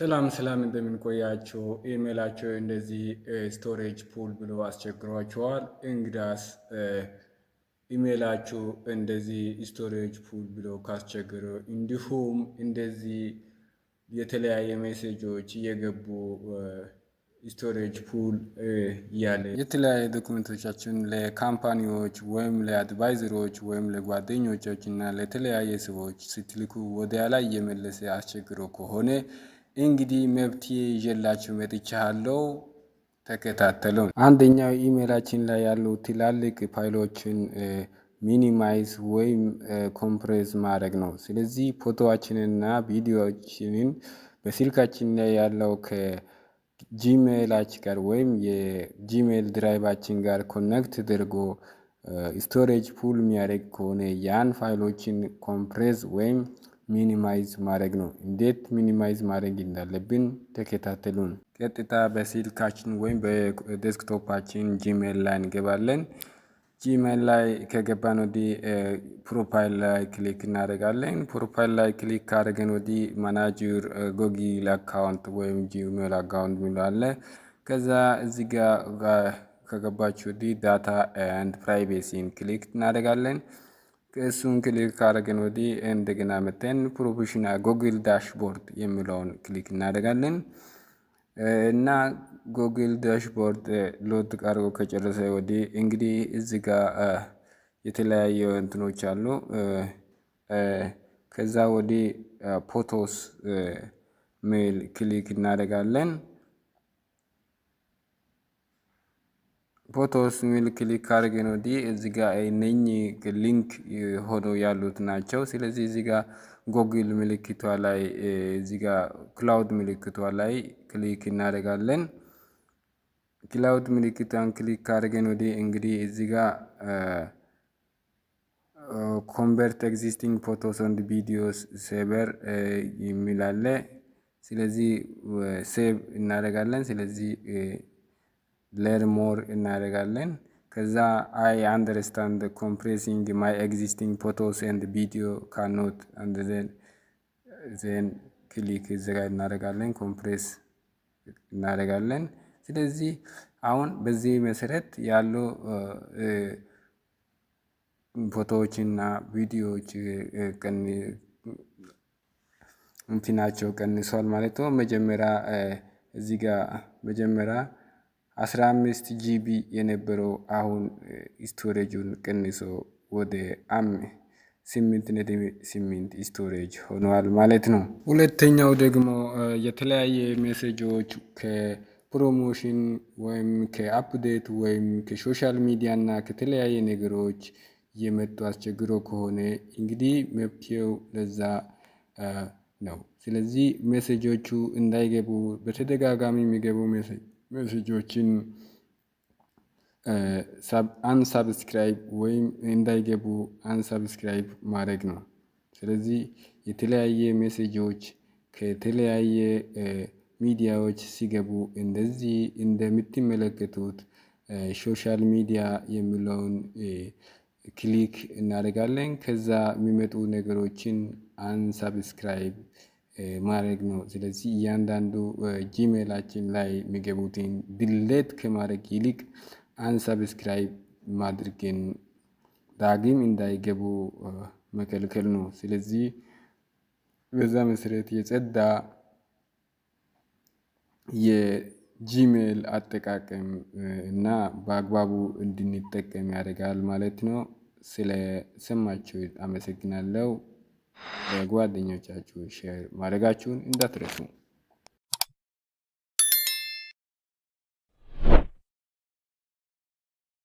ሰላም ሰላም፣ እንደምን ቆያችሁ? ኢሜላችሁ እንደዚህ storage full ብሎ አስቸግሯችኋል? እንግዳስ ኢሜላችሁ እንደዚህ storage full ብሎ ካስቸገረ፣ እንዲሁም እንደዚህ የተለያየ message ኦች እየገቡ storage full እያለ የተለያየ document ኦቻችን ለ company ዎች ወይም ለ advisor ኦች ወይም ለጓደኞቻችን እና ለተለያየ ሰዎች ስትልኩ ወዲያ ላይ እየመለሰ አስቸግሮ ከሆነ እንግዲህ መፍትሄ ይዤላችሁ መጥቻለሁ። ተከታተሉ። አንደኛው ኢሜላችን ላይ ያሉ ትላልቅ ፋይሎችን minimize ወይም compress ማድረግ ነው። ስለዚህ ፎቶዋችንንና ቪዲዮዎችንን በስልካችን ላይ ያለው ከ Gmail ኣችን ጋር ወይም የ Gmail drive ኣችን ጋር connect ተደርጎ storage full የሚያደርግ ከሆነ ያን ፋይሎችን compress ወይም minimize ማድረግ ነው። እንዴት minimize ማድረግ እንዳለብን ተከታተሉን። ቀጥታ በስልካችን ወይም በ desktop ኣችን Gmail ላይ እንገባለን። Gmail ላይ ከገባን ወዲህ profile ላይ click እናደርጋለን። Profile ላይ click ካደረግን ወዲህ manage your Google account ወይም Gmail account የሚለው አለ። ከዛ እዚህ ጋር ከገባችሁ ወዲህ data and privacy ን click እናደርጋለን። እሱን click ካደረግን ወዲህ እንደገና መተን professional Google dashboard የሚለውን click እናደርጋለን። እና Google dashboard load አድርጎ ከጨረሰ ወዲህ እንግዲህ እዚህ ጋር የተለያዩ እንትኖች አሉ። ከዛ ወዲህ photos mail click እናደርጋለን። Photos ሚል click ካደረግን ወዲህ እዚህ ጋር እነኚህ link ሆኖ ያሉት ናቸው። ስለዚህ እዚህ ጋር ጎግል ምልክቷ ላይ፣ እዚህ ጋር cloud ምልክቷ ላይ click እናደርጋለን። Cloud ምልክቷን click ካደረግን ወዲህ እንግዲህ እዚህ ጋር convert existing photos and videos saver የሚል አለ። ስለዚህ save እናደርጋለን። ስለዚህ learn more እናደርጋለን። ከዛ አይ አንደርስታንድ ኮምፕሬሲንግ ማይ ኤግዚስቲንግ ፎቶስ ኤንድ ቪዲዮ ካኖት አንድ then click እዚህ ጋር እናደርጋለን። Compress እናደርጋለን። ስለዚህ አሁን በዚህ መሰረት ያሉ ፎቶዎችና ቪዲዮዎች እንትናቸው ቀንሷል ማለት ነው። መጀመሪያ እዚህ ጋር መጀመሪያ 15 GB የነበረው አሁን storage ኡን ቀንሶ ወደ 8.8 storage ሆኗል ማለት ነው። ሁለተኛው ደግሞ የተለያየ message ኦች ከ promotion ወይም ከ update ወይም ከ social media እና ከተለያየ ነገሮች እየመጡ አስቸግሮ ከሆነ እንግዲህ መፍትሄው ለዛ ነው። ስለዚህ message ኦቹ እንዳይገቡ በተደጋጋሚ የሚገቡ message ኦችን unsubscribe ወይም እንዳይገቡ unsubscribe ማድረግ ነው። ስለዚህ የተለያየ message ኦች ከተለያየ ሚዲያዎች ሲገቡ እንደዚህ እንደምትመለከቱት social media የሚለውን click እናደርጋለን። ከዛ የሚመጡ ነገሮችን unsubscribe ማድረግ ነው። ስለዚህ እያንዳንዱ Gmail ኣችን ላይ የሚገቡትን delete ከማድረግ ይልቅ unsubscribe ማድረግን ዳግም እንዳይገቡ መከልከል ነው። ስለዚህ በዛ መሰረት የጸዳ የ Gmail አጠቃቀም እና በአግባቡ እንድንጠቀም ያደርጋል ማለት ነው። ስለሰማችሁ አመሰግናለሁ። ለጓደኞቻችሁ share ማድረጋችሁን እንዳትረሱ።